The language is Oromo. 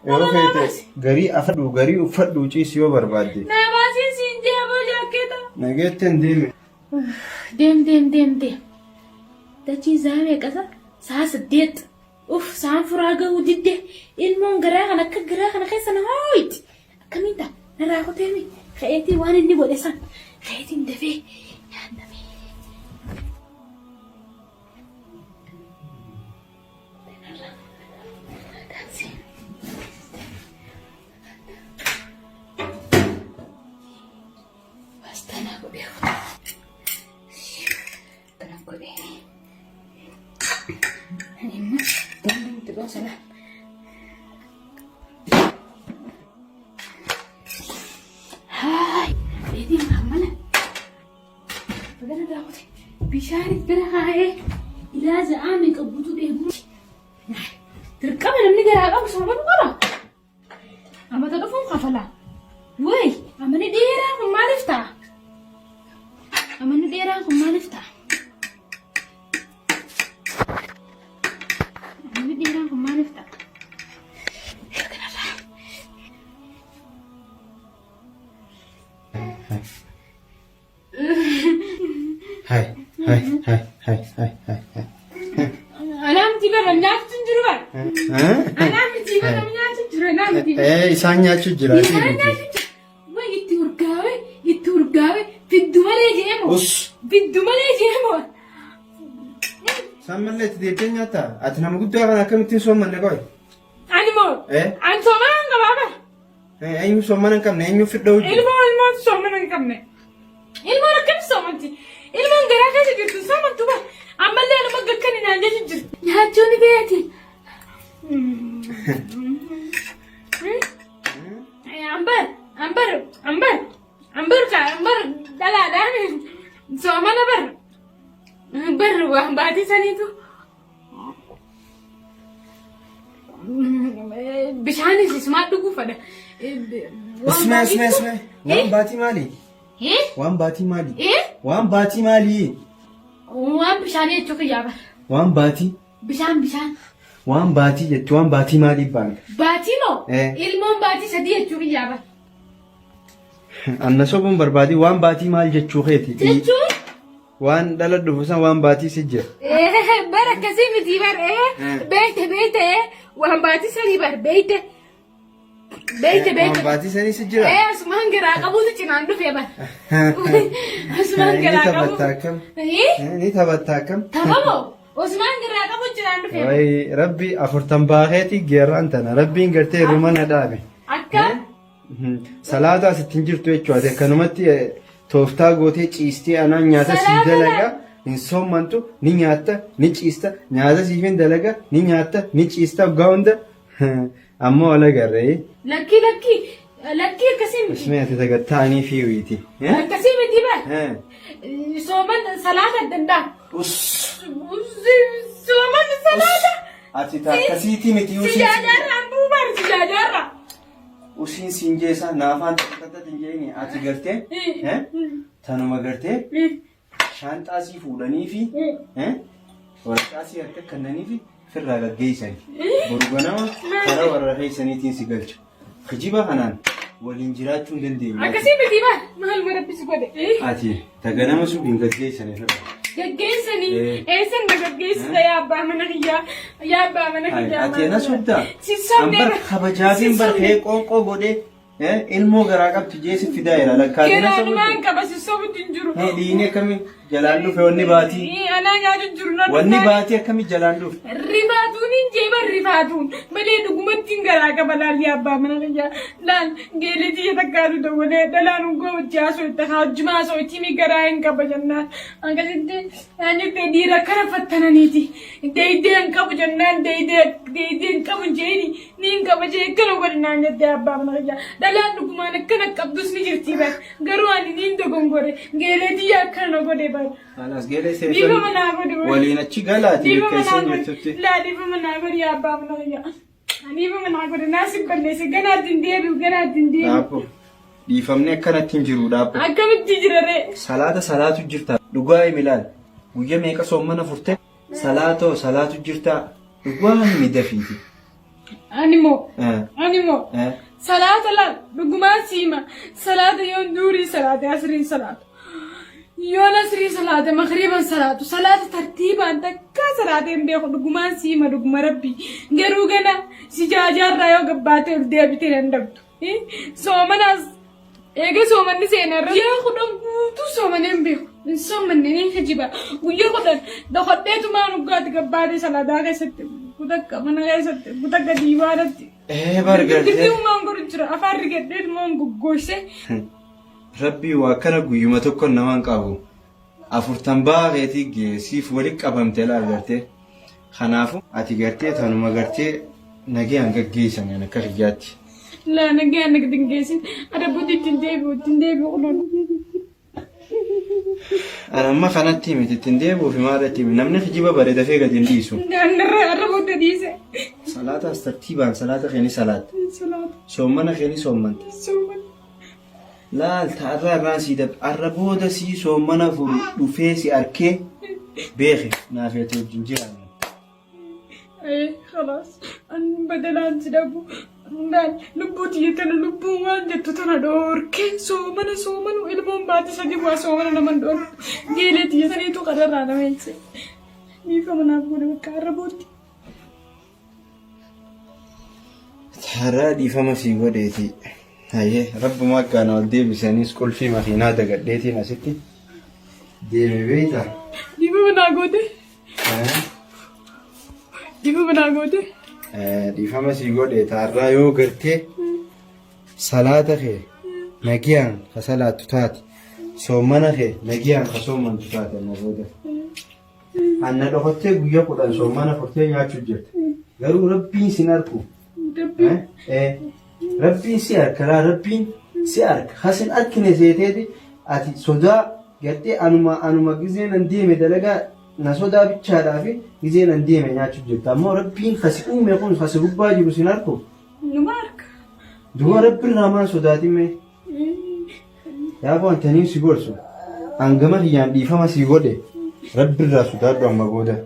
Yoo feete garii afadhu garii uffadhu ciisi yoo barbaadde. Naa baasiin siin jee aboo jaakkeeta. Nageetti hin deeme. Deem deem deem deem. Dachiin saa meeqasa? Saa 8. Uff saan furaa gahuu didde. Ilmoon garaa kana akka garaa kana keessa na hooyti. Akkamiin ta'a? Narraa kuteemi. Ka'eetii waan inni godhe san. Ka'eetiin dafee nyaannamee. Paastaa godhee kana godhee ani immoo dandamti gosa laal. Haay, beetiin hammana. Bagana daawwate bishaan bira kaa'ee ilaa za'aa meeqa guutuu dheebuu. Dirqama namni garaa qabu soomanu qaba. Amata dhufuun kafalaa. Wayi amanni dheeraa kun maaliif ta'a? Amanni dheeraan kun maaliif ta'a? Amanni dheeraan kun maaliif ta'a? Hai, hai, hai, hai, hai, hai, hai. Anaa miti bara nyaachuu hin jiru bara. Anaa miti bara nyaachuu jiru anaa miti. Eh, isaan nyaachuu jira. Isaan nyaachuu jiru. Way itti urgaawe itti urgaawe fiddu malee jeemo. Us. Fiddu malee jeemo. Isaan mallee itti deebitee nyaata. Ati nama guddaa kana akkamittiin soommanne qoy? Ani moo. Eh? Ani soomana hin qabaa bara. Eenyu soomana hin qabne eenyu fidha hojii. Ilmoo ilmoon soomana hin qabne. Ilmoon akkam soomanti? Ilmoon garaa keessa jirtu soomantu bara. Ammallee anuma gakkani naan jechu jirti. Nyaachuu ni beeti. Ambar ambar ambar ambar ka ambar dhalaadhaan soomana bar. Bar waan baatii saniitu. Bishaanis isumaa dhuguu fadha. Isme isme isme. Waan baatii maali? Waan baatii maali? Waan baatii maali? Waan bishaanii jechuu kiyyaa bara. Waan baatii. Bishaan bishaan. Waan baatii jettu waan baatii maaliif baanta? Baatii moo? Eh. Ilmoon baatii 3 jechuu kiyyaa bara. Anna sobuun barbaadii waan baatii maal jechuu keeti? Jechuun? Waan dhala dhufu san waan baatii si jira. Bar akkasii miti bar beeyte beeyte waan baatii sanii bar beeyte beeyte Waan beeyte. baatii sanii si jira. Asumaan garaa qabuutu cinaan dhufe bar. Asumaan Ni garaa qabu. taphatta akkam? Ni taphatta akkam? Taphamoo Asumaan garaa qabu cinaan dhufe. Wayi rabbi afurtan baakeeti geerraan tana rabbiin gartee ruma na dhaabe. Akka Salaata asitti hin jirtu jechuudha. Ati akkanumatti tooftaa gootee ciistee anaan nyaata sii Salaata dalaga hin soommantu ni nyaatta ni ciista nyaata siif hin dalaga ni nyaatta ni ciista waggaa hunda ammoo wal agarree. Lakkii lakkii lakkii akkasii miti. Ismee ati tagattaanii fi wiiti. Akkasii miti bar. Sooman salaata adda addaa. Us. Sooman salaata. Ati takkasiitii miti Si usiin. jaajaarraan buubar si jaajaarraa. Usiin siin jeesa naafaan takka hin jeeni ati gartee tanuma gartee shaanxaa sii fuudhanii fi waraqaa sii harka kennanii fi firraa gaggeessani. Boru ganama karaa warra keessaniitiin si galcha. Kijiba kanaan waliin jiraachuu hin dandeenyu. Akkasii miti bar maaluma rabbi si godhe. Ati ta ganama subiin gaggeessani firraa. Gaggeessanii Eh. eessan na gaggeessita yaa abbaa mana kiyyaa yaa abbaa mana kiyyaa. Ati ana sobdaa? Si sobnee An bar kabajaatiin bar kee qoonqoo godhee ilmoo garaa qabdi jee si fidaa jira lakkaatee na Garaanumaan sobde. qaba si sobutti hin jiru. Dhiigni akkamii jalaan dhufe wanni baatii? Anaa nyaatu jiru na Wanni dhufaa. baatii akkamii jalaan dhufe? Rifaatuun hin jee bar rifaatuun malee dhugumatti hin garaa qaba laal yaa abbaa mana kiyyaa laal geelee tiyya takkaatu dawwalee dhalaan hungoo hojii haasoo itti haa hojii maasoo itti mi garaa hin qaba jennaan akkasitti naan jettee dhiira akkana fattananiiti deeydee hin qabu jennaan deeydee deeydee hin qabu jeeni ni hin qaba jee akkana godhi naan jettee abbaa mana kiyyaa dhalaan dhugumaan akkana qabdus ni jirti bar garuu ani niin dogongore geelee tiyya akkana na godhe bar. Anas geelee Dhiifama naa godhi. Waliin achi galaati Dhiifama bakka naa isin godhi. jirtutti. Laa dhiifama naa godhi yaa abbaa mana kiyya. Dhiifama naa godhi naa si balleesse ganaatti hin deebi'u ganaatti hin deebi'u. Dhaabbo. Dhiifamni akkanatti hin jiru dhaabbo. Akkamitti jira ree? Salaata salaatu jirta. Dhugaa himi laal. Guyya meeqa soommana furte? Salaatoo salaatu jirta. Dhugaa himi dafiiti. Ani moo ani moo salaata laal dhugumaan siima salaata yoon duurii salaate asriin salaatu yoon asrii salaate makriiban salaatu salaata tartiibaan takkaa salaatee hin beeku dhugumaan siima dhuguma rabbii garuu gana si jaajaarraa yoo gabbaatee ol deebitee dandabdu soomanaas Eega soomanni seena irra guyyaa 10 guutuu soomanee hin beeku. Hin soomanne ni kijiba. Guyyaa 10 dhokodheetumaan dhuggaati gabbaatee salaadaa keessatti kutakka mana keessatti kutakka diiwaanatti. Ee bar gartee. Dirqii godhu jira afaan rigadheetumaan goggooysee. Rabbii waa kana guyyuma tokko naman qabu. Afurtan ba'aa keetii gee siif wali qabamte laal gartee. Kanaafu ati gartee tanuma gartee nagayaan gaggeessan kan akka kiyyaatti. Laa nagayaan na gadi hin geessin. Adabbuutti ittiin deebi'u ittiin deebi'u kunuun. Ani amma kanatti miti ittiin deebi'uuf maalatti himi namni kijiba bare dafee gadi hin dhiisu. Gaannarra arrabootti dhiise. Salaataas tartiibaan salaata kee ni salaatta. Salaata. Soommana kee ni soommanta. Soommana. Laal ta arraa irraan sii dab arra booda sii soommana furu dhufee si arkee beeke naaf ati wajjin jiraanna. Ee khalaas an badalaan si dhabu laal lubbuu tiyya tana lubbuun waan jettu tana dhoorkee soomana soomanu ilmoon baati sadi waa soomana naman dhoorku geelee tiyya saniitu qararraa nama eegse dhiifama naaf godhe bakka arra bootti. Har'a dhiifama sii godheeti. Hayyee rabbuma akka na ol deebisaniis qulfii makiinaa dagadheetiin asitti deeme beektaa? Dhiifama naa goote. Dhiifama naa goote. Dhiifama sii godhe taarraa yoo gartee salaata kee nagiyaan ka salaattu taate soommana kee nagiyaan ka soommantu taate amma booda. Anna dhokottee guyyaa 10 soommana furtee nyaachuu jirta. Garuu rabbiin sin arku. Rabbiin. Rabbiin si arka laa rabbiin si arka. Hasin arkine seeteeti ati sodaa gartee anuma anuma gizee nan deeme dalagaa na sodaa bichaadhaa fi gizee nan deeme nyaachuu jirta. Ammoo rabbiin kasi uume kun kasi gubbaa jiru sin arku. Numa arka. Duba rabbi irraa maan sodaatin mee? Yaaboo antaniin si gorsu hangama kiyyaan dhiifama si godhe rabbi irraa sodaadhu amma booda.